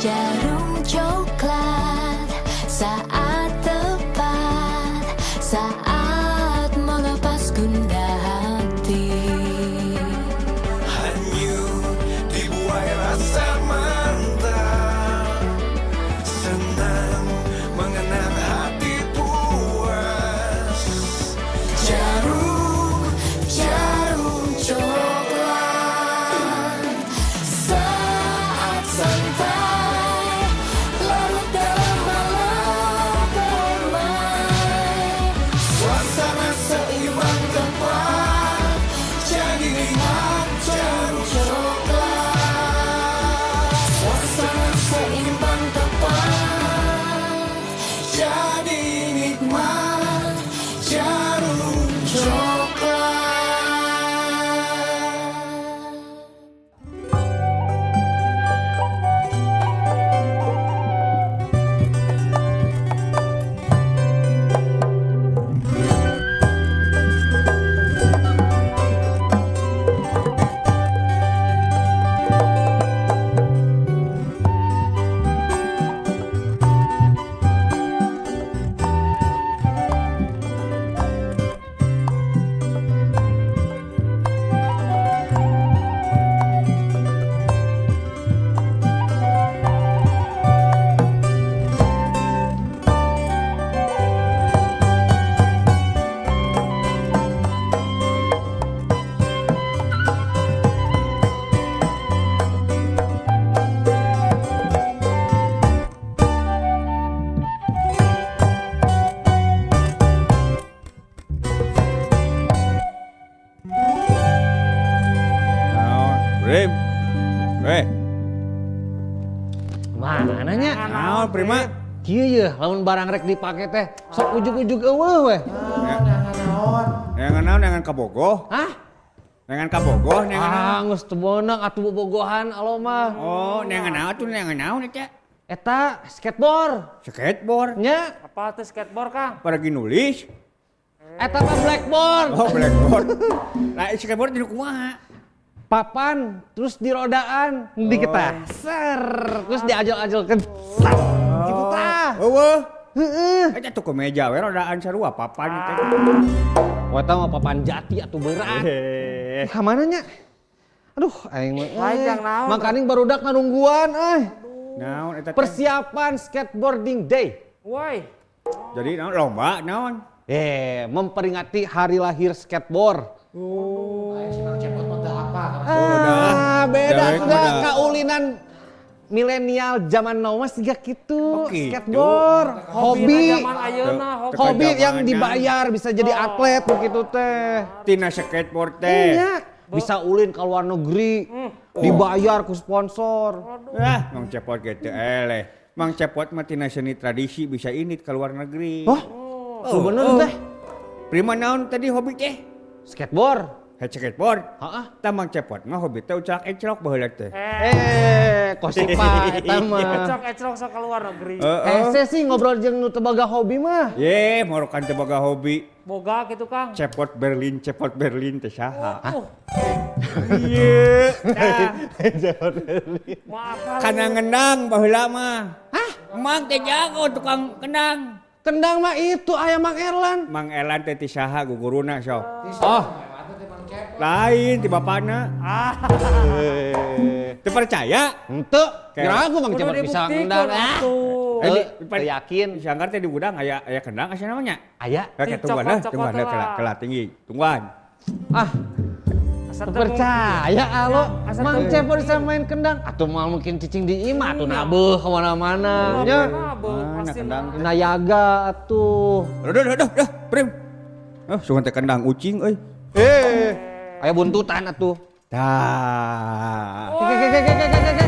Djarum Coklat, saat tepat, saat melepas gundah hati. Hanyut dibuai rasa mantap. Senang mengenang hati puas. Djarum, Djarum Coklat. Saat santai, larut dalam malam permai. Suasana seimbang tepat, jadi nikmat Djarum Coklat. Suasana seimbang tepat, jadi nikmat Djarum Coklat. Naon? Prim. Eh, Mana nya? naon Prima? Kieu ye, lamun barang rek dipake teh sok ujug-ujug eueuh weh. Neangan naon neangan kabogoh? Hah? Neangan kabogoh neangan naon? Ah, geus teu meunang atuh bobogohan alo mah. Oh, neangan naon tuh neangan naon eta? Eta skateboard Skateboard. nya. Apa tuh skateboard, Kang? Pergi nulis. Eta mah blackboard. Oh, blackboard. Lah skateboard di kumaha? Papan terus di rodaan di kita. Ser, terus diajel-ajelkeun. Ser, gitu tah. Eueuh. Heeh. Eta tuh ke meja we rodaan sarua papan teh. Wah, eta mah papan jati atuh berat. Eh, Ka mana nya? Aduh, aing mah. Lain eh. yang naon. Makaning barudak nungguan euy. Naon eta teh? Persiapan skateboarding day. Woi, Jadi naon lomba naon? Eh, memperingati hari lahir skateboard. Oh, Ah, beda Dewek sudah mah dah. kaulinan milenial zaman now mah siga kitu, Oh, gitu. skateboard, hobi. zaman ayeuna, hobi. Hobi yang Zamannya. dibayar bisa jadi atlet begitu teh. Tina skateboard teh. Iya, bisa ulin ke luar negeri, dibayar ku sponsor. Ah, Mang Cepot gitu eleh. Mang Cepot mah tina seni tradisi bisa ini ke luar negeri. Oh, oh, bener teh. Prima naon tadi hobi teh? Skateboard. Head skateboard. Heeh. Tah Mang Cepot mah hobi teh uclak eclok baheula teh. Eh, kosipa eta mah. Ecrok-ecrok sok ke luar negeri. Heeh. Hese sih ngobrol jeung nu teu boga hobi mah. Ye, morokan teu boga hobi. Boga gitu, Kang. Cepot Berlin, Cepot Berlin teh saha? Uh, Iya. Tah, mau apa? Kana ngendang baheula mah. Hah? Mang teh jago tukang kendang. Kendang mah itu ayam Mang Erlan. Mang Elan teh ti saha guguruna sok. Oh, Lain ti bapana. Teu percaya? henteu. Kayak- Kira aku Mang Kudu Cepot bisa dibuktikan ngendang. Ah. atuh. Eh, Di- teu yakin. Di sanggar teh di gudang aya aya kendang asa namanya. Aya. Kayak tungguan lah, Dicokot-cokot tungguan lah lah. kela, kela tinggi, tungguan. Ah, Asa teu teu percaya alo. Asa Mang teu Cepot bisa main kendang. Atuh moal mungkin cicing di imah atuh nabeuh ka mana-mana. mungkin. Nya. Nabeuh, Mana pasti kendang? Nayaga atuh. Udah, udah, udah, udah, Prim. Oh, sugan teh kendang ucing euy. Eh, aya buntutan atuh. Tah. Ke ke ke ke ke ke ke.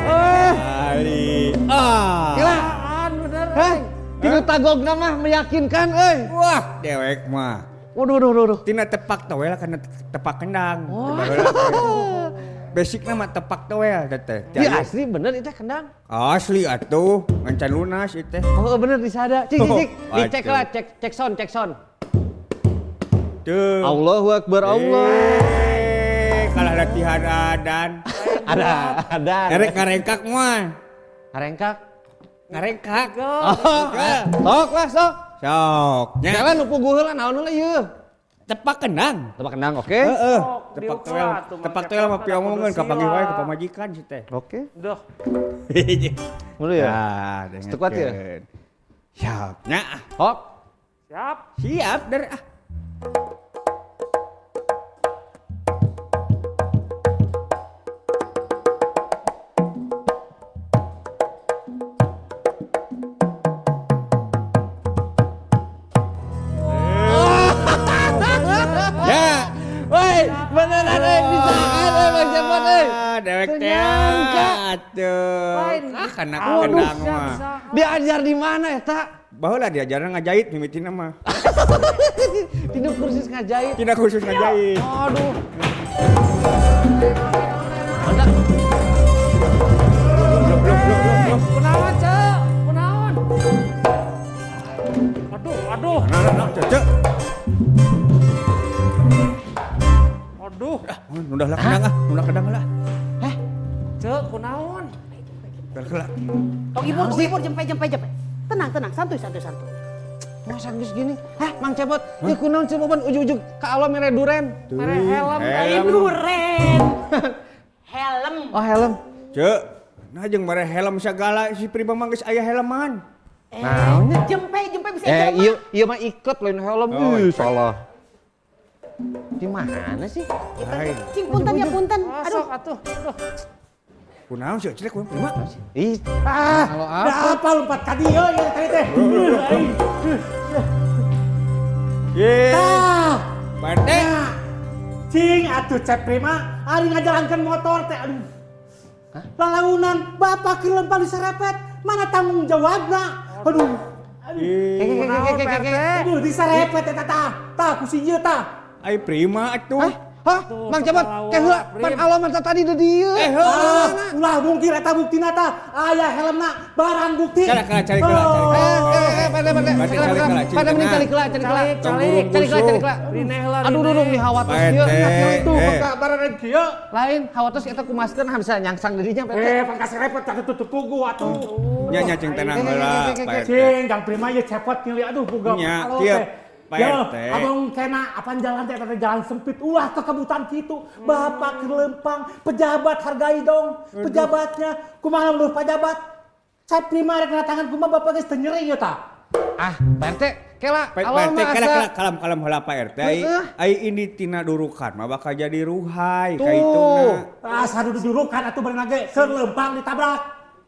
Eh, Ali. Ah. gila. Apaan bener? Hah? Tinu tagogna mah meyakinkan euy. Wah, dewek mah. Waduh, waduh, waduh. Tina tepak towel kana tepak kendang. Oh. Basic nama tepak towel teh. Iya asli bener itu kendang. Asli atuh, ngancan lunas itu teh. Oh bener di sada. Cik, cik, cik. Oh, Dicek aduh. lah, cek cek sound, cek sound. Tuh. Allahu Akbar Allah. Eh, kalah latihan adan. Ada, ada. Erek ngarengkak mah. Ngarengkak. Ngarengkak. Oh, sok lah sok. Sok. Nya Jalan nu puguh heula naon heula ieu? Tepak kendang. Tepak kendang, oke? Heeh. Sok, Tepak diukur toel, atuh, Mang tepak Cepot toel mah mah piomongeun kudu kapanggih wae sila. ke pamajikan si teh. Oke. Duh, Mulu ya? Nah, Teu kuat ya? dengekeun. Siap. Nya, Hop. siap. siap der ah. Ya, Woi, beneran euy bisaan euy Bang Cepot euy. Ah, dewek teh. Ternyangka. Atuh. Lain. Ah, kana Aduh, kendang siap, mah. bisa. Diajar di mana eta? Baheula diajarna ngajahit mimitina mah. Tidak kursus ngajahit. Tidak khusus ngajahit. Aduh. Ada Belum, belum, belum, belum, belum. Kunaon, Cek? Kunaon? Aduh, aduh, Nah, nah, nah, cek, cek. aduh. Oh, Nundah lah kendang ah, nundah kendang lah. Cek, kunaon? Udah lah. Tong ibur, tong ibur, jempe, jempe, jempe. Tenang, tenang, santuy, santuy, santuy. Masa geus gini? Hah, Mang Cepot, ieu kunaon Ceu Popon ujug-ujug ka Allah mere duren. Mere helm. Helm. Duren. Helm. Oh, helm. Cek. Nah jeung mere helm sagala si Prima mah geus aya helman. Eh, Naonnya? jempe, jempe bisa Eh, jelema. ieu ieu mah iket lain helm. Oh, Ih, iket. salah. Di mana sih? Lain. Cing punten ya punten. Ah, Aduh, sok atuh. Aduh. Kunaon sih celek kunaon Prima? Ih, Ah, kalau apa? dah apa lompat ka dieu ya tadi teh. Ye. Tah, Pak RT. nah. Cing atuh Cep Prima, ari ngajalankeun motor teh aduh. Lalaunan bapak keur lempang diserepet, mana tanggung jawabna? Aduh. Aduh, Ih, Kunaon, Pak RT? aduh diserepet eta tah. Tah ku si ieu tah. Ai Prima atuh. Hah? Hah? Tuh, Mang Cepot, sok teh heula lawan, pan Prim. Allah mah tadi di dieu. Eh, heuh. Ah, ulah mungkin eta buktina tah. Aya helmna barang bukti. Cari kela, cari kela, cari kela. Eh, pada pada Berarti cari kela, cing pada mending tenang. cari kela, cari kela. Calik, Tong calik. burung Cari kela, cari kela. Rineh lah, Aduh, rineh. duh, nih hawatos Pak ieu. RT. Itu Eh. pekabaran kieu. Lain hawatos eta kumaskeun bisa nyangsang dirinya Pak RT. Eh, pangkaserepet tah tutup pugu atuh. Nya nya cing tenang heula, Pak RT. Cing, Kang Prima ye cepot nyeli aduh boga Nya, alo kieu, teh. Pak Yo, RT. Abang kena apaan jalan teh eta teh jalan sempit ulah kekebutan kitu. Bapak keur lempang, pejabat hargai dong. Pejabatnya kumaha menurut pejabat? Cep Prima rek tangan kumaha bapak geus teu nyeri ye tah. Ah, Pak RT, kela Pak Allah RT mah kela asa. kela kalem kalem heula Pak RT. Ai Heeh. ai ini tina durukan mah bakal jadi ruhai Tuh. kaitungna. Ah, sadududurukan atuh berenang ge keur lempang ditabrak.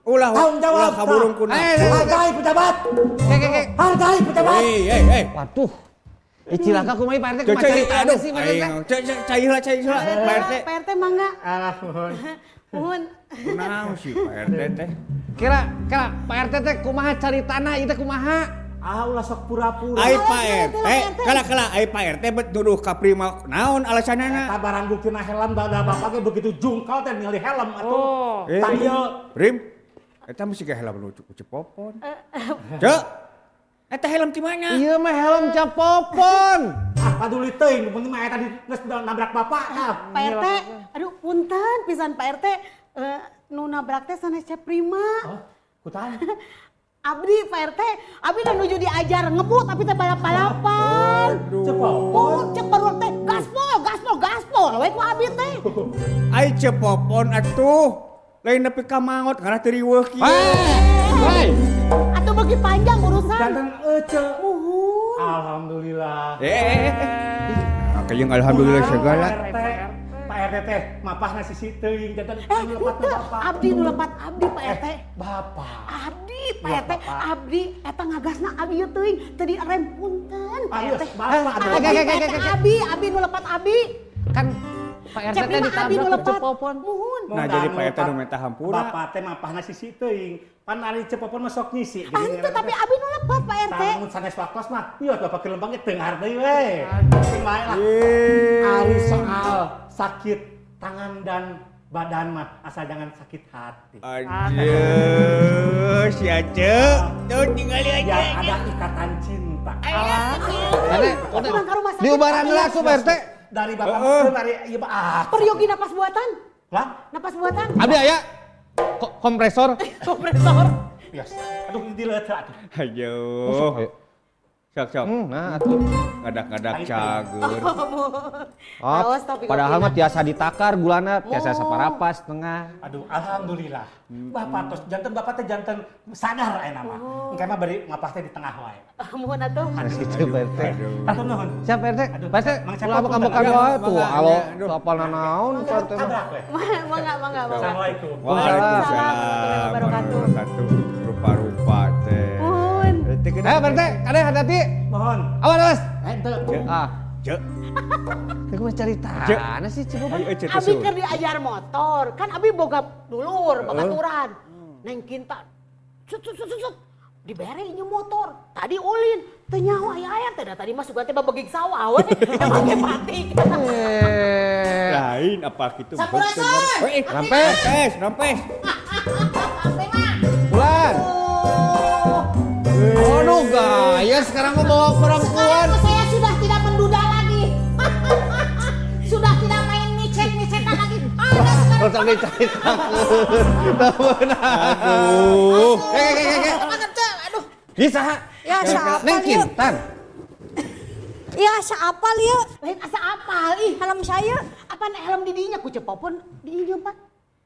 Ulah Tanggung jawab. ulah kaburung tah. kuna. Eh, eh, Hargai pejabat. Ke ke ke. Hargai pejabat. Hei, hei, hei. Waduh. Ih, cilaka kumaha Pak RT Cek, kumaha cek, caritana aduh, sih Pak RT. aing, cek, cek, cai heula, cai heula, Pak RT. Pak RT mangga. Alah, mohon. Mohon. Kunaon sih Pak RT teh? Kira kira Pak RT teh kumaha caritana ieu teh kumaha? Ah, ulah sok pura-pura. Ai Pak Alah, RT, alah, alah, kala kala ai Pak RT bet nuduh ka Prima naon alasanana? Eta barang buktina helm da bapak ge begitu jungkal teh ningali helm atuh. Oh. Eh, Tah ieu Prim, eta mesti ge helm nu cu Popon. Cek, eta helm ti mana? Ieu mah helm Capopon. ah paduli teuing nu penting mah eta di geus nabrak bapak tah. Pak RT, aduh punten pisan Pak RT. Eh, nu nabrak teh sanes Cep Prima. Oh, kutan. Abdi Pak RT, abdi nu nuju diajar ngebut tapi teh balap-balapan. Cep Popon. Oh, cek baru teh gaspol, gaspol, gaspol. We ku abdi teh. Ai Ceu Popon atuh. Lain nepi ka maot ngarah teu riweuh kieu. Hei. Atau bagi panjang urusan. Janten ece. Muhun. Alhamdulillah. Eh, eh, eh. Nah, kayang alhamdulillah segala. Pak RT, Pak RT teh mapahna sisi teuing janten Eh, anu lepatna henteu. bapak. Abdi nu lepat abdi Pak RT. Bapak. Abdi Pak RT, abdi eta ngagasna abdi ieu teuing teu direm punten Pak Aduh, RT. bapak Abdi, Oke, oke, oke, Pak RT, oke. Abdi, abdi nu lepat abdi. Kan Pak RT Cep teh Prima abdi ditabrak nu ku lepat. Cepopon. Muhun. Nah, jadi Pak RT nu minta hampura. Bapak teh mapahna sisi teuing. Pan ari Ceu Popon mah sok nyisi. Ah, henteu tapi abdi nu lepat Pak RT. Lamun sanes waktos mah, ieu bapak keur lempang ge teunghar deui we. Sing bae lah. Eh. Ari soal sakit tangan dan badan mah asal jangan sakit hati. Aduh, si Aceh. Tuh tinggal aja. Biar ada ikatan cinta. Nenek, Pulang ke rumah sakit. diubaran heula ku Pak RT. Dari bapak Heeh. dari ieu ah. Peryogi napas buatan. Lah, Napas buatan. Abdi aya. Kompresor. Kompresor. Yes. Aduh, dileut atuh. Ayo. Sok sok. Nah atuh. Ngadak-ngadak cager. Oh, Awas, tapi padahal kopi. mah tiasa ditakar gulana, tiasa saparapat setengah. Aduh, alhamdulillah. Bapak tos janten bapak teh janten sadar aya nama. Engke mah bari ngapah teh di tengah wae. Mohon atuh. Harus gitu Pak RT. Aduh nuhun. Siap Pak RT? Aduh, Pak RT, Mang Cepot ulah buka-buka punten. wae tuh. Mangga, Alo, aduh. tuh apal nanaon Pak RT mah. Tabrak we. Mangga, mangga, mangga. Assalamualaikum. Waalaikumsalam warahmatullahi wabarakatuh. wabarakatuh. Rupa-rupa teh. Mohon. Eh, Pak RT, kade hati-hati. Mohon. Awas, awas. Eh, henteu. Ah, Cek. aku mah cari tanah sih Cik Popon. Ayo cek Abi keur diajar motor, kan abi boga dulur, babaturan. Neng Kinta, sut sut sut sut, sut. Dibere inyu motor. Tadi ulin, teu nyaho aya aya teh da tadi mah sugan teh babegig sawah we. Emang ge patik. Eh, Lain apa gitu. Sampurasun. Eh, Rampes. rampes, rampes. Bulan. Aduh, gaya sekarang mah bawa perempuan. Sekarang mah saya sudah tidak menduda lagi. Sudah tidak main micet-micetan lagi. Ada sekarang. Terus sampai cari takut. Aduh. Eh, eh, eh, eh. Makan, Cek. Aduh. Bisa. Ya, siapa Neng lieu? Kintan. Ya, siapa lieu? Lain asa apal ih. Helm saya. Apaan helm di dinya ku Cepopon di dinya Pak.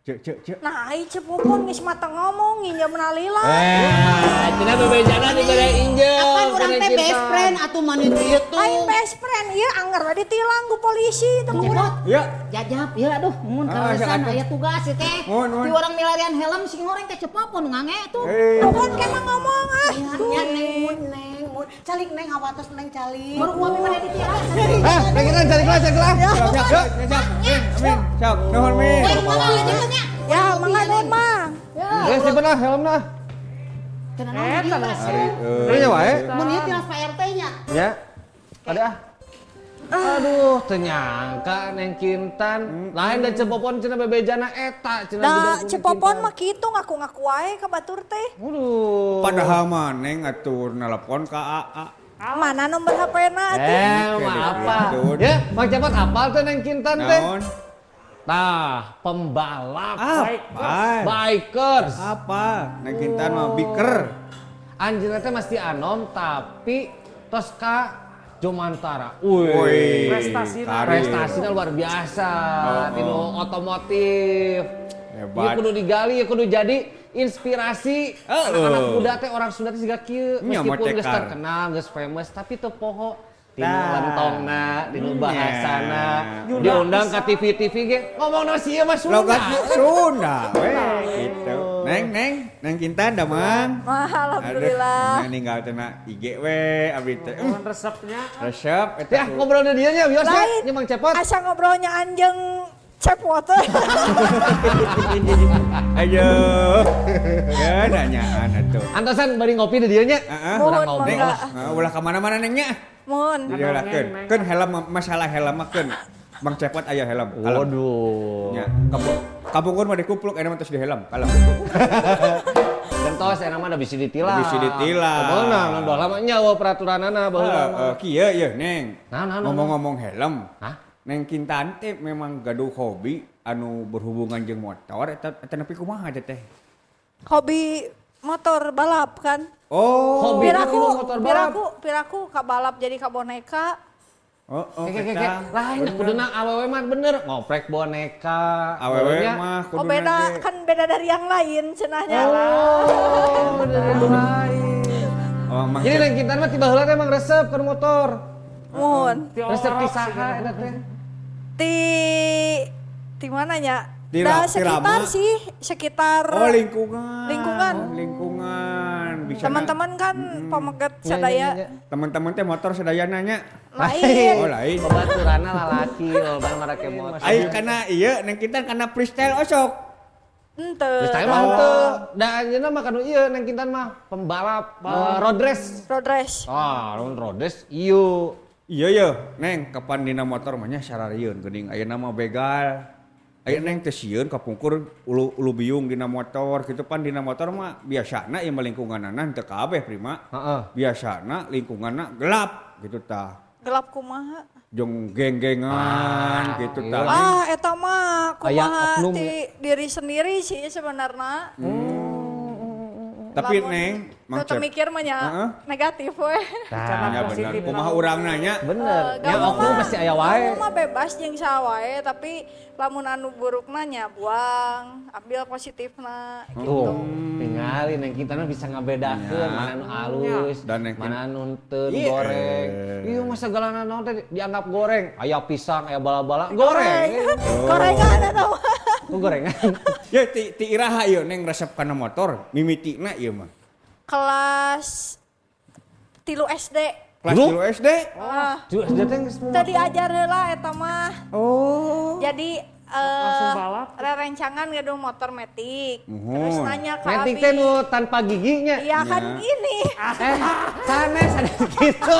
Cek, cek, cek. Nah, ai Cepopon geus mata ngomong nginjem nalila. Eh, cenah bebejana dibere injil. Apaan urang Neng teh best Kintan. friend atuh mani kieu tuh. Lain best friend ieu anggar we ditilang ku polisi teu Cepot. Ya. Jajap, ya aduh, mun Ah, kaleresan siap, aya tugas ieu teh. Mun, mun. Di orang milarian helm sing goreng teh Cepopon ngange tuh. Eh. Popon ke mah ngomong ah. Ya, ya, neng mun neng mun. Calik neng hawatos neng calik. Baru uang mana ditilang. Eh, Neng Kintan cari kelas, cari kelas. Siap, siap, siap, siap. Min, amin. Siap. Nuhun, Min. Eh, mangga lanjutnya. Ya, mangga nuhun mang. Eh, simpen lah helmna. Cenah naon di dieu, Pak? Hari, eh. Ini wae. Mun ieu tilas Pak RT nya. Ya. Ada ah. Aduh, ternyangka Neng Kintan. Lain dan Cepopon cenah bebejana eta cenah Da budak ku Neng Cepopon Kintan. mah kitu ngaku-ngaku wae ka batur teh. Waduh. Padahal mah neng atur nelpon ka AA. Mana nomor HP-na atuh? Eh, mah apa? Ya, Mang Cepot apal tuh Neng Kintan teh. Naon? Tah, pembalap. Apa? Bikers. Apa? Neng Kintan mah biker. Anjeunna teh masih anom tapi tos ka Jomantara. Wih. Wih, Prestasina. karir. Prestasinya luar biasa, Oh, tinu otomotif. Hebat. Ieu kudu digali, ieu kudu jadi inspirasi Heeh. anak-anak muda teh orang Sunda teh siga kieu Nya, meskipun geus motekar. terkenal, geus famous tapi teu poho tinu Tah. lentongna, tinu bahasana, Nya. diundang ka TV-TV ge ngomongna sih ieu mah Sunda. Logat Sunda we gitu. Neng, neng, neng Kintan damang. Wah, alhamdulillah. Aduh, ninggal cenah IG we abdi teh. Mohon resepnya. Resep eta. Ya, ngobrolnya dia nya biasa Lain. nya Mang Cepot. Asa ngobrolnya anjeng cepot teh. Ayo. Ya nanyaan atuh. Antosan bari ngopi di dieu nya. Heeh. Urang Mohon, ngobrol. Neng, mangga. nah, ulah ka mana-mana nengnya. Mohon. Jadi ulah keun. Keun helm masalah helm mah keun. Bang Cepot aya helm. Kalem. Waduh. Nya, kapungkur mah dikupluk eta mah tos di helm. Kalem. Gentos enak mah da bisi ditilang. Bisi ditilang. Beunang nu baheula mah nyawa peraturanana baheula mah. Heeh, kieu ye Neng. Nah, nah, nah, Ngomong-ngomong helm. Hah? Neng Kintan teh memang gaduh hobi anu berhubungan jeung motor eta eta nepi kumaha teh teh? Hobi motor balap kan. Oh. Hobi Piraku, motor balap. piraku, piraku ka balap jadi ka boneka. Oh, oh, Keke keke eta. lain kuduna awewe mah bener ngoprek boneka. Awewe Barunya- mah Oh kuduna beda, ge. kan beda dari yang lain cenahnya. Oh, dari yang lain. Oh, Mang Jadi Cep- Neng Kintan mah tiba heula teh emang resep kana motor. Mohon. Resep ti saha eta teh? Ti ti mananya? Ti Da, ti sekitar Rama. sih, sekitar Oh, lingkungan. Lingkungan. Oh, lingkungan. Bisa teman-teman kan pameget Nya, sadaya nya, nya. Teman-teman teh motor sadayana nya. lain. Oh, lain. Babaturanna lalaki loba marake motor. Ai kana ieu Neng Kintan kana freestyle osok. Ente. Freestyle mah henteu. Da anjeunna mah kanu ieu Neng Kintan mah pembalap road race. Road race. Ah, road race ieu. Iya ya, Neng, kapan dina motor mah nya sararieun geuning ayeuna mah begal. Aya Neng teh sieun kapungkur ulu ulu biung dina motor kitu pan dina motor mah biasana ieu mah lingkunganana henteu kabeh prima. Heeh. Biasana lingkunganna gelap gitu tah. Gelap kumaha? Jeung geng-gengan gitu tah. Ah, eta mah Aya kumaha oknum ti diri sendiri sih sebenarnya. Tapi Lamun Neng, Mang nu teu Cep. mikir mah nya Heeh. negatif we. Ya benar. Positif. Kumaha urang nanya? Bener. Eh, Ya oknum pasti aya wae. Gaul mah bebas jeung saha wae, tapi lamun anu burukna nya buang, ambil positifna gitu. Tuh, tingali Neng Kintan mah bisa ngabedakeun mana anu halus, Dan Neng mana anu henteu Iya. goreng. Iya mah segalana naon teh dianggap goreng. Aya pisang, aya bala-bala, goreng. Gorengan eta mah. Oh, gorengan. Ya ti ti iraha ieu Neng resep kana motor, mimitina ieu mah. Kelas 3 SD. Kelas Lu? 3 SD. Ah, Tuh, SD teh geus teu diajar heula eta mah. Oh. Jadi Langsung balap. rerencangan gedung motor metik. Muhun. Terus nanya ke Metik abi. teh nu tanpa giginya. Iya kan Ya. gini. Eh, sanes sanes gitu.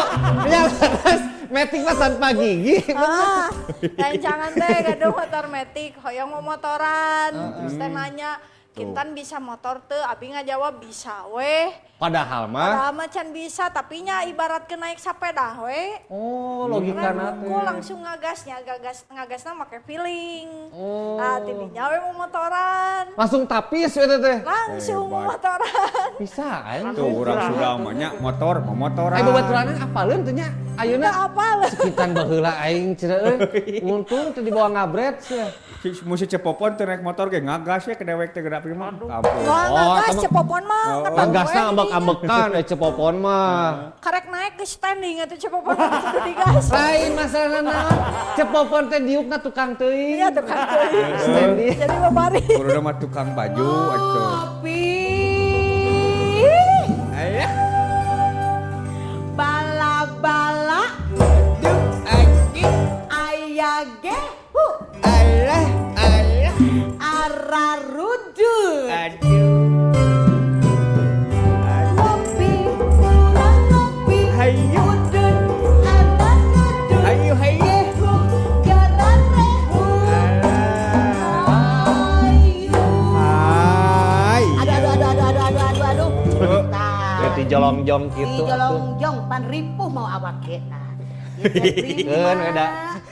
Ya, sanes metik mah tanpa gigi. Ah, rencangan teh gaduh motor metik, hoyong mau motoran. Terus teh nanya, Kintan bisa motor teu? Abi ngajawab bisa weh. Padahal mah Padahal mah can bisa, tapi nya ibarat ke naik sepeda we. oh logika Rem teh. hungkul langsung ngagasnya, ngagasna make feeling. Oh. Ah, tidinya we mau motoran. Langsung tapis we teh. Langsung Hebat. motoran. Bisa aing. Tuh urang sudah mah nya motor, mau motoran. Aing babaturanna apaleun teh nya ayeuna Teu apal. sekitan baheula aing cenah euy. Untung teu dibawa ngabret sia. Si mesti cepopon teu naik motor ge ngagas ya ke dewek teh geura mah. Ampun. Wah, Oh, ngagas sama- cepopon mah. Oh. ngetung Ngagasna we ambek-ambekan eh cepopon mah. Karek naik ke standing atuh cepopon kudu digas. Lain masalah naon. Cepopon teh diukna tukang teuing. Iya tukang teuing. Standing. Jadi babari. Kudu mah tukang baju atuh. Ngopi. Ayah. Bala-bala Duh, anjing. aya gehu Alah, alah. ararudut. Aduh. Ngopi urang ngopi. Hayu. Udut ararudut. Hayu, hayu. Gehu gararehu. Alah. Ayu. Hai. Aduh aduh aduh aduh aduh aduh aduh aduh. Oh. Tah. Ya dijolongjong Di gitu atuh. jolongjong pan ripuh mau awak ge nah. Ieu teh Keun prima. we da.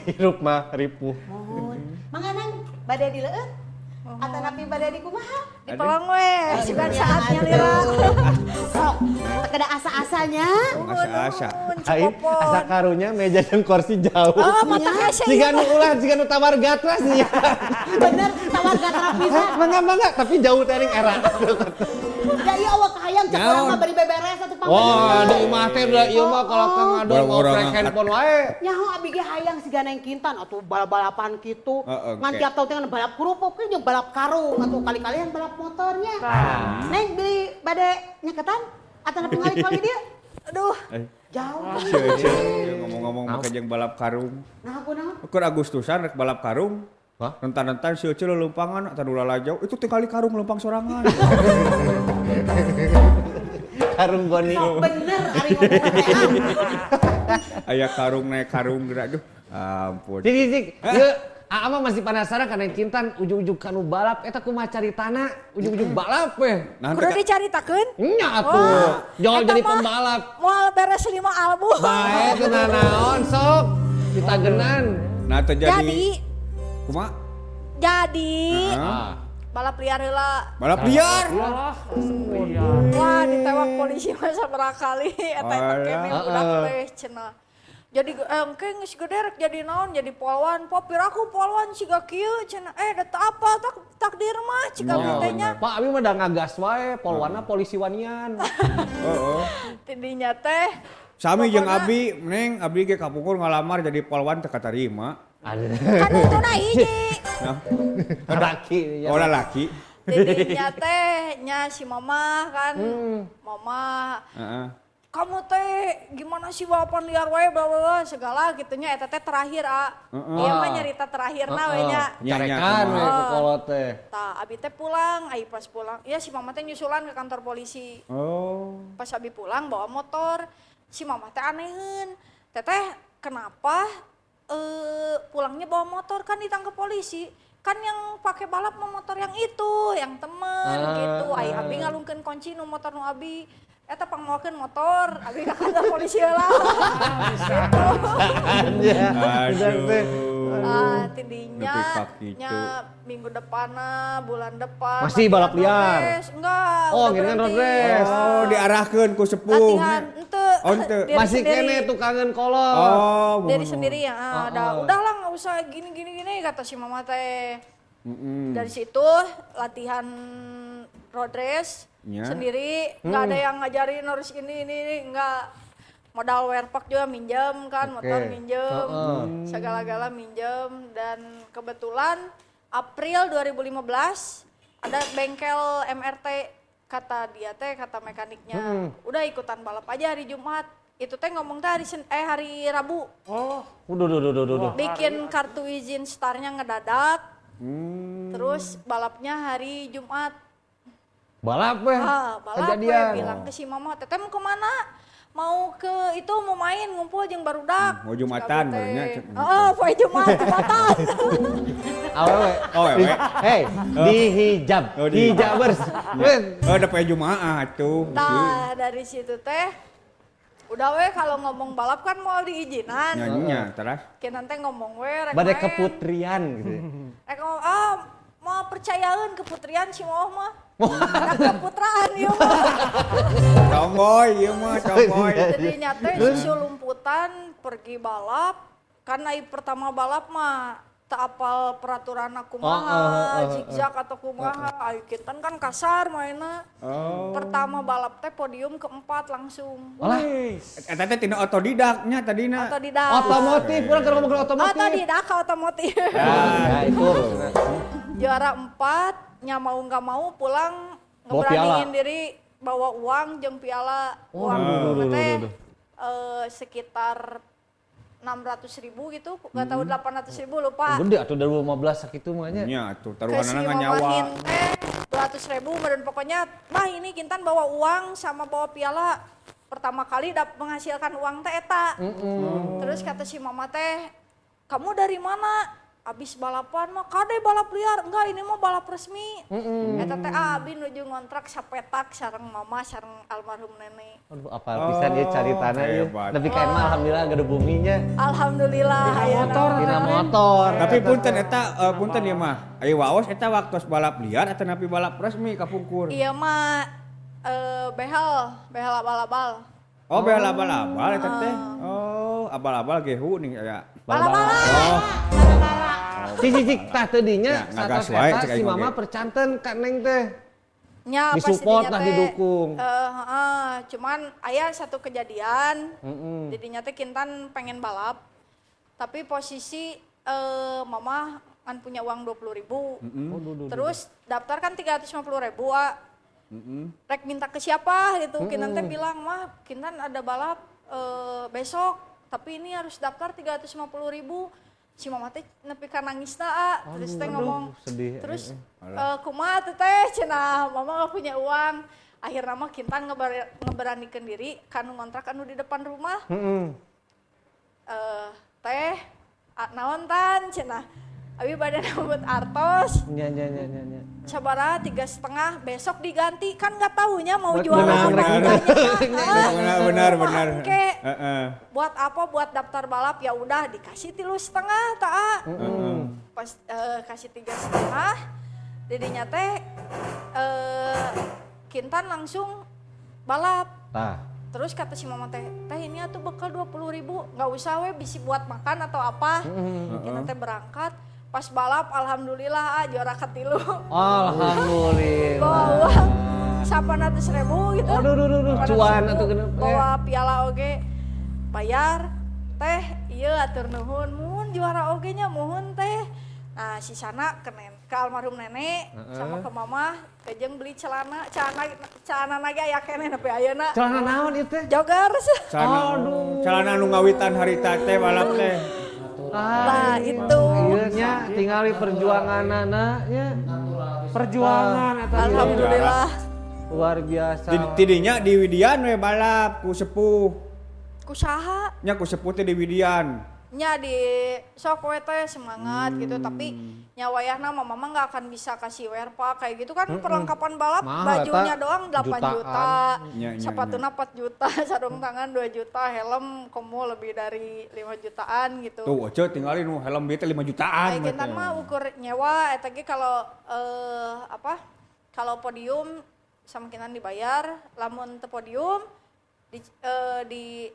Hirup mah ripuh. Mohon. Mangga Neng bade dileueut? Atanapi bade di kumaha? Dipelong we, sugan saatnya lira. Sok, teu kada asa-asanya. Asa-asa. Nuhun, Aing cepopon. asa karunya meja jeung kursi jauh. Oh, mata hese Jiga nu ulah, jiga nu tawar gatra sih. Bener, tawar gatra pisan. Mangga mangga, tapi jauh teh ning era. Da ieu awak kahayang cek urang Naon? mah bari beberes atuh pang. Wah, di imah teh da ieu mah kalau kang ngadon mau Orang-orang prek angkat. handphone wae. Nyaho abi ge hayang siga Neng Kintan atuh balap-balapan kitu. Heeh, Ngan oke. tiap tahun teh ngan balap kerupuk ge jeung balap karung atuh kali-kalian balap motornya. Neng beli bade nyaketan atanapi ngali-kali dia? Aduh, Eh, Jauh. ceu, ceu. Ngomong-ngomong make jeung balap karung. Nah, kunaon? Ukur Agustusan rek balap karung. Hah? Rentan-rentan si Ucil lelumpangan atau lala jauh itu tinggali karung lempang sorangan. Karung goni. Sok bener ari ngomong teh. ah. Aya karung naik karung gerak aduh. Ampun. Cik, cik, ieu Aa mah masih penasaran karena Kintan ujug-ujug kanu balap eta kumaha caritana ujug-ujug balap we. Nah, kudu dicaritakeun. Nya atuh. Wah, Jangan eta jadi mah pembalap. Moal beres 5 album. Bae teu nanaon sok ditagenan. Nah, terjadi Jadi, kumaha? jadi Hah? Ah. balap liar heula. Balap liar. Alah, iya. Wah, ditewak polisi mah sabaraha kali eta eta kene Alah. budak Heeh. teh cenah. Jadi engke geus gede rek jadi naon jadi polwan. Pop piraku polwan siga kieu cenah. Eh da teu apa tak takdir mah cik abi teh nya. Pak abi mah da ngagas wae, polwana polisi wanian. Heeh. Tidinya teh Sami jeung pokona- abi, Neng, abi ge kapungkur ngalamar jadi polwan teu katarima. Aduh. Kan itu na hiji. Nah, Laki. ya. oh lalaki. Tidinya teh nya si mama kan. Mama Heeh. kamu teh gimana sih balapan liar wae bla bla bla segala gitunya eta teh terakhir a. Ieu mah nyarita terakhirna we nya. Nya, nya, Carekan we kumaha. ku kolot teh. Tah abi teh pulang, ai pas pulang, ya si mama teh nyusulan ke kantor polisi. Oh. Pas abi pulang bawa motor, si mama teh aneheun. Teteh kenapa pulangnya bawa motor kan ditangkap polisi. Kan yang pakai balap mah motor yang itu, yang temen Ah, gitu. Ai ah. abi ngalungkeun kunci nu motor nu abi. Eta pangmawakeun motor, abi ka kantor polisi heula. Ya. Aduh. Ah, tidinya Nepi ka kitu. nya minggu depanna, bulan depan. Masih balap latihan road liar? race. Enggak, Oh, udah gini kan road berhenti. race. Oh, diarahkeun ku sepuh. Latihan ente. Oh, ente. Diri Masih sendiri. kene tukangan kolot. Oh, Diri mohon, sendiri ya. Ah, Oh, dah, oh. udahlah nggak usah gini gini gini kata si mama teh. Dari situ latihan road race Ya. sendiri, nggak ada yang ngajarin harus ini nggak. Modal wearpack juga minjem kan, motor minjem, Heeh. segala-gala minjem, dan kebetulan April 2015 ada bengkel MRT, kata dia teh, kata mekaniknya, udah ikutan balap aja hari Jumat. Itu teh ngomong teh hari hari Rabu. Oh, Udah. Bikin kartu izin startnya ngedadak. Terus balapnya hari Jumat. Balap weh. Ah, balap we, Kejadian. bilang ke si mama, "Teteh mau kemana?" Mau ke itu, mau main ngumpul jeung barudak. Mau Jumatan Cek abi teh. barunya, cek. Oh, poe Jumat, Jumatan. Awewe. Oh, awewe. Hey, di hijab. Oh, di hijab. Hijabers. Weh. Oh, ada poe Jumaah tuh. Nah, dari situ teh udah we kalau ngomong balap kan mau diizinan. Nyanyinya terus. Kita teh ngomong we rek Badai main. keputrian gitu. Rek ngomong, ah mau percayaeun keputrian si Moh mah. Ada keputraan ieu mah. Tomboy, ieu mah tomboy. Jadi nyata susu lumputan pergi balap, karena pertama balap mah tak apal peraturan kumaha, Oh, oh. zigzag atau kumaha, ayo kita kan kasar mainnya. Oh. Pertama balap teh podium keempat langsung. Olah, Eta teh tina otodidaknya tadina. Otodidak. otomotif, urang keur ngomong otomotif. Otodidak ke otomotif. Ya, itu. Juara 4, nya mau nggak mau pulang Bawa ngeberaniin piala. diri bawa uang jeung piala. Oh, Uang aduh, teh aduh, aduh. sekitar 600.000 gitu, nggak tahu 800.000 lupa. Gede atuh 2015 sakitu mah nya. Nya tuh Ke si taruhanana mama nyawa. teh 200.000 dan pokoknya mah ini Kintan bawa uang sama bawa piala pertama kali dap menghasilkan uang teh eta. Terus kata si mama teh, "Kamu dari mana?" Abis balapan mah kade balap liar, enggak ini mah balap resmi. Eta teh ah, abi nuju ngontrak sapetak sareng mama sareng almarhum nenek. Aduh, apal pisan dia cari tanah ya. hebat. Tapi kayak mah alhamdulillah gak ada buminya. Alhamdulillah aya motor. Tina motor. Tapi punten eta punten ieu mah. Ayo waos eta waktu balap liar atau napi balap resmi kapungkur. Iya mah behel, behel abal-abal. Oh, behel abal-abal eta teh. Oh, abal-abal gehu nih aya. Bala-bala. Oh, Cik cik cik tah tadinya Ya, ngagas satos wae, eta cek si aing mama oge. percanten ka Neng teh. Nya pas Disupport didinya lah, teh, didukung. Heeh, cuman aya satu kejadian. Jadinya teh Kintan pengen balap. Tapi posisi mama kan punya uang 20.000. Terus daftar kan 350.000, ah. Rek minta ke siapa gitu. Kintan teh bilang, "Mah, Kintan ada balap besok, tapi ini harus daftar 350.000." Si mama teh nepi ka nangisna, ah. Terus teh ngomong, sedih. Terus kumaha tuh teh cenah mama gak punya uang. Akhirnya mah Kintan ngeberanikan diri kanu ngontrak anu di depan rumah. Teh naon tan cenah. Abi bade nambut artos Nya nya nya nya nya. sabaraha 3,5 besok diganti kan nggak tahunya mau Buat jualan benar, apa benar. enggaknya. Ah, Benar benar kumaha benar. engke. Heeh. Buat apa buat daftar balap ya udah dikasih 3,5 tak ah. Pas kasih 3,5 didinya teh Kintan langsung balap. Tah. Terus kata si mama teh, teh ini atuh bekal 20.000, nggak usah we bisi buat makan atau apa. Kita teh berangkat, pas balap alhamdulillah ah, juara katilu. Alhamdulillah. Bawa uang 800.000 gitu. Aduh, aduh, aduh, aduh, cuan 800.000, atuh genep. Bawa piala oge, bayar, teh iya atur nuhun, muhun juara oge nya muhun teh. Nah, sisana ke, ke almarhum nenek sama ke mama, kejeng beli celana, celana celana lagi aya keneh nepi ayeuna. Celana naon ieu teh? Joggers. Celana, celana nu ngawitan harita teh balap teh. Nah, itu. Iya nya tingali perjuanganana nya. Perjuangan eta teh. Alhamdulillah. Luar biasa. Tidinya di Widian we balap ku sepuh. Kusaha Nya ku sepuh teh di Widian. Nya di sok we teh semangat gitu tapi nya wayahna mah mama nggak akan bisa kasih werpa kayak gitu kan perlengkapan balap Mahal, bajunya eta. doang 8 Jutaan. juta, Nya, nya, sepatuna 4 juta, sarung tangan 2 juta, helm komo lebih dari 5 jutaan gitu. Tuh, oce tinggalin nu helm bieu teh 5 jutaan. Kayak kintan mah ukur nyewa eta ge kalau apa? Kalau podium sama kintan dibayar, lamun teu podium di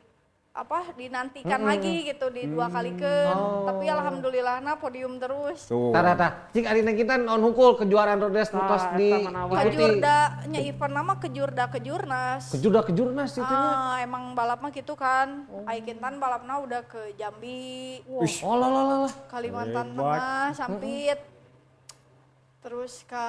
apa dinantikan lagi gitu di dua kalikeun. Tapi alhamdulillahna podium terus. Tuh. Tah tah. Cik ari Neng Kintan naon hungkul kejuaraan road race nu tos Tah, di eta manawa. ikuti. Kejurda nya event nama kejurda kejurnas. Kejurda kejurnas itu nya. Ah, emang balap mah gitu kan. Ai Kintan balapna udah ke Jambi, Oh lah lah lah lah. Kalimantan Hebat. Tengah, Sampit. Terus ke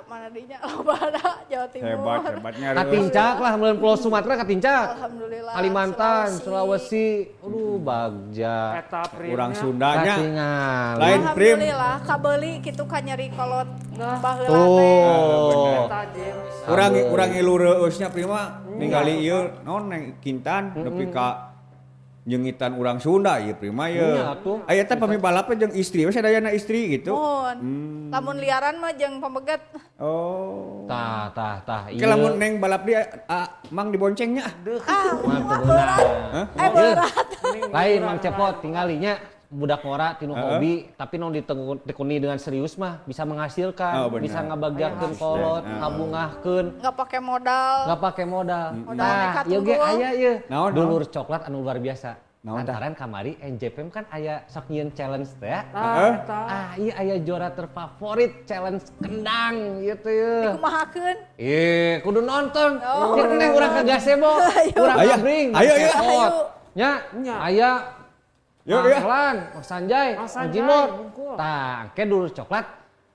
mana dinya Lobana, Jawa Timur. Hebat, hebatnya. Reus. Katincak lah meureun Pulau Sumatera katincak. Alhamdulillah. Kalimantan, Sulawesi. Aduh bagja. Eta primnya. Urang Sundanya. Katingal. Lain prim. Alhamdulillah kabeli kitu ka nyeri kolot baheula teh. Tuh. Eta James. Urang urang ngilu reueusnya prima ningali ieu naon Neng Kintan nepi ka nyengitan urang Sunda ieu prima ieu. Nya atuh. Aya teh pami balap jeung istri we sadayana istri gitu. Mun. Lamun liaran mah jeung pameget. Oh. Tah tah tah. Ke lamun Neng balap dia mang diboncengnya. Ah, Mah wah, teu berat. beunang. Eh berat. Lain Mang Cepot tinggalinya budak ngora tinu hobi tapi non ditekuni dengan serius mah bisa menghasilkan, Oh, benar. bisa ngabagjakeun kolot, ngabungahkeun, Nggak pakai modal. nggak pakai modal. Modal Tah, nekat ieu ge unggul. aya ieu. Naon, Dulur coklat anu luar biasa. Naon tah? Lantaran kamari NJPM kan aya sok nyieun challenge teh. ya. Tah, eta. Ah, iya aya juara terfavorit challenge kendang ieu teh ieu. Dikumahakeun. Ih, kudu nonton. Oh. Cek neng urang ke gazebo, urang Ayo, ngabring. ayo, ayo. Cepot. Ayo. Nya, Nya. aya Yuk, Mang ya. Elan, Mang Sanjay, Mang Mang Sanjay, Jimor. bungkul. Tah, engke dulur coklat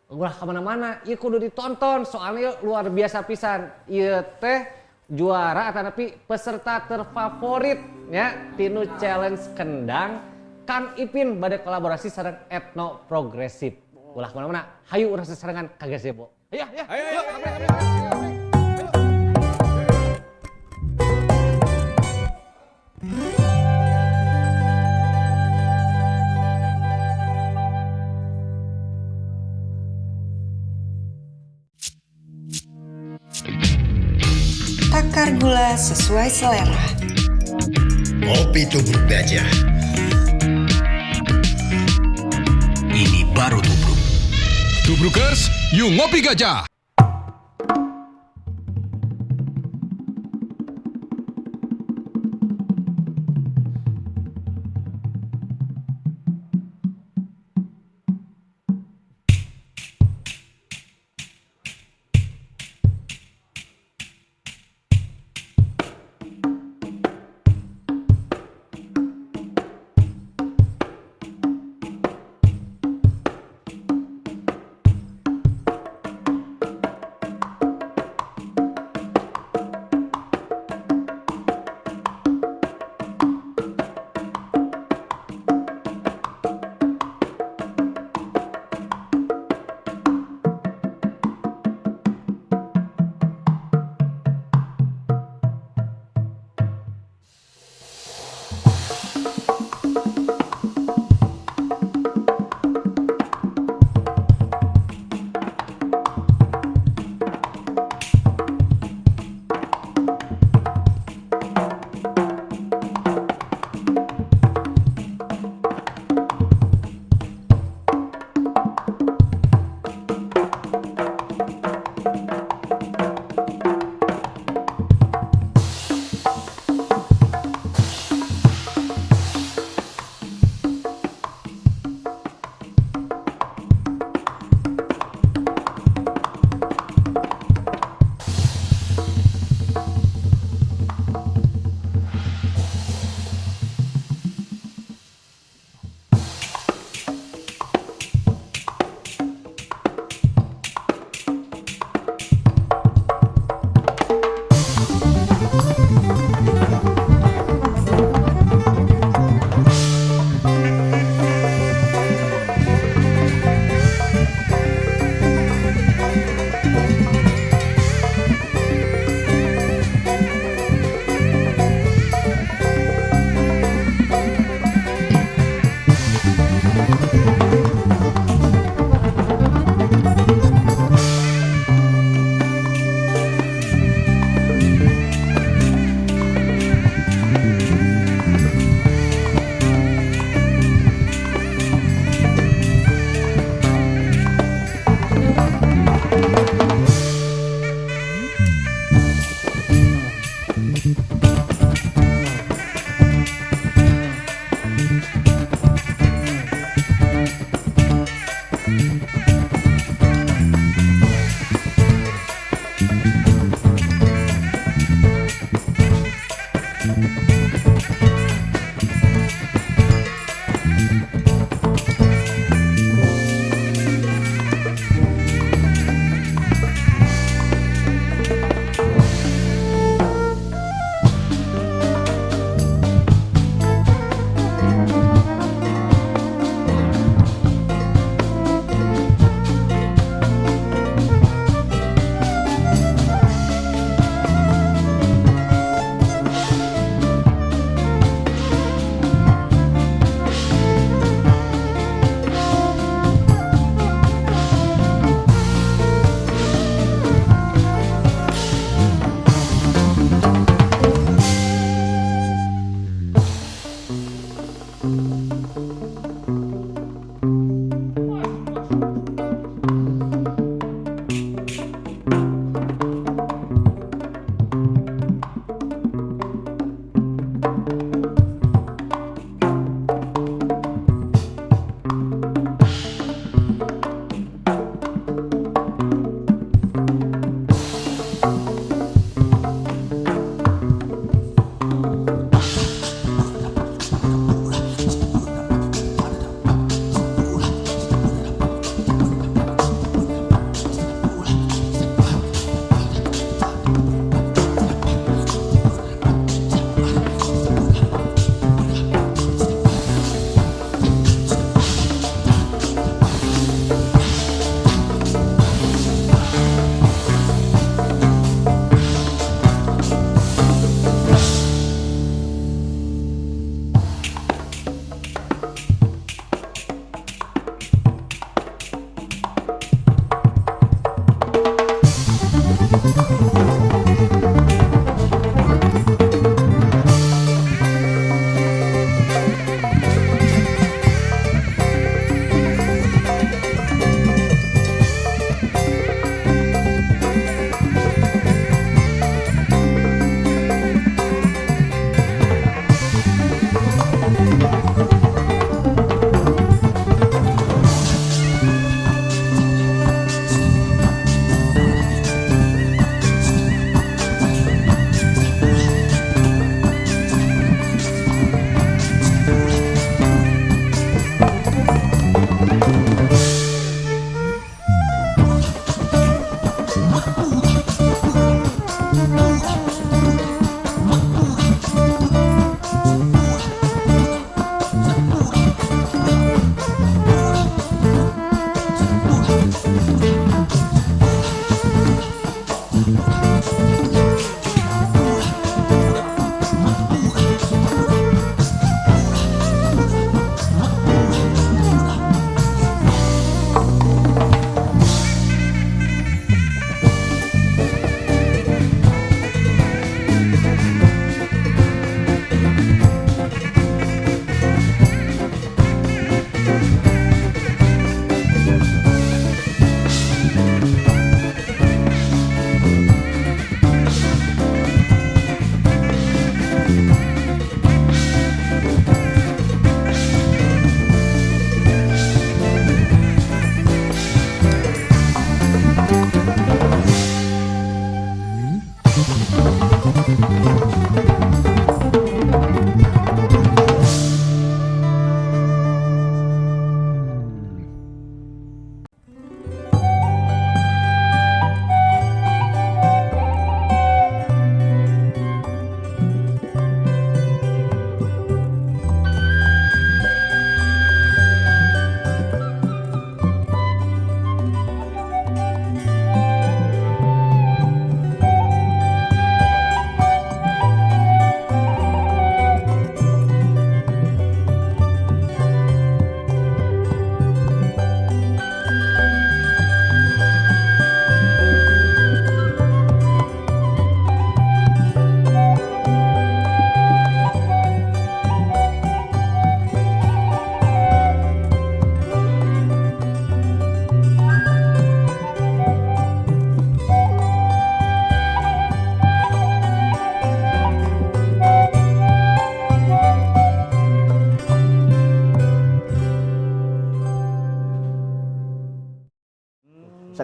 ulah kemana-mana, ieu kudu ditonton soalnya ieu luar biasa pisan. Ieu teh juara atanapi peserta terfavorit nya tinu challenge kendang Kang Ipin bade kolaborasi sareng etno progresif. Ulah kemana-mana, hayu urang sesarengan ka gazebo. Ayo, ayo, Ayo, ayo. Takar gula sesuai selera. Kopi tubruk gajah. Ini baru tubruk. Tubrukers, yuk ngopi gajah.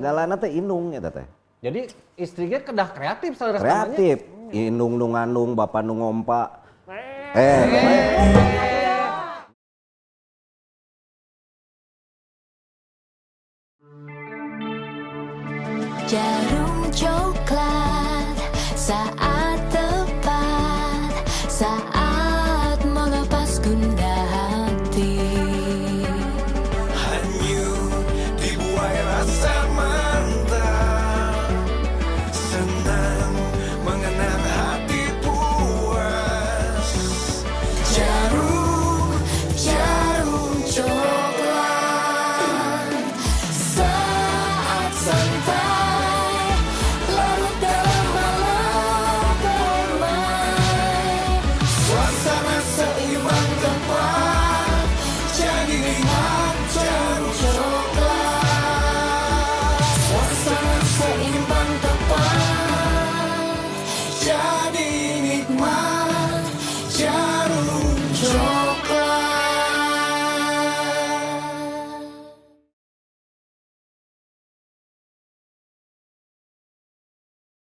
Sagalana teh indung eta teh. Jadi istrinya kedah kreatif saudara. Kreatif. Indung nu ngandung, bapak nu ngompa. Eh. Jarum coklat saat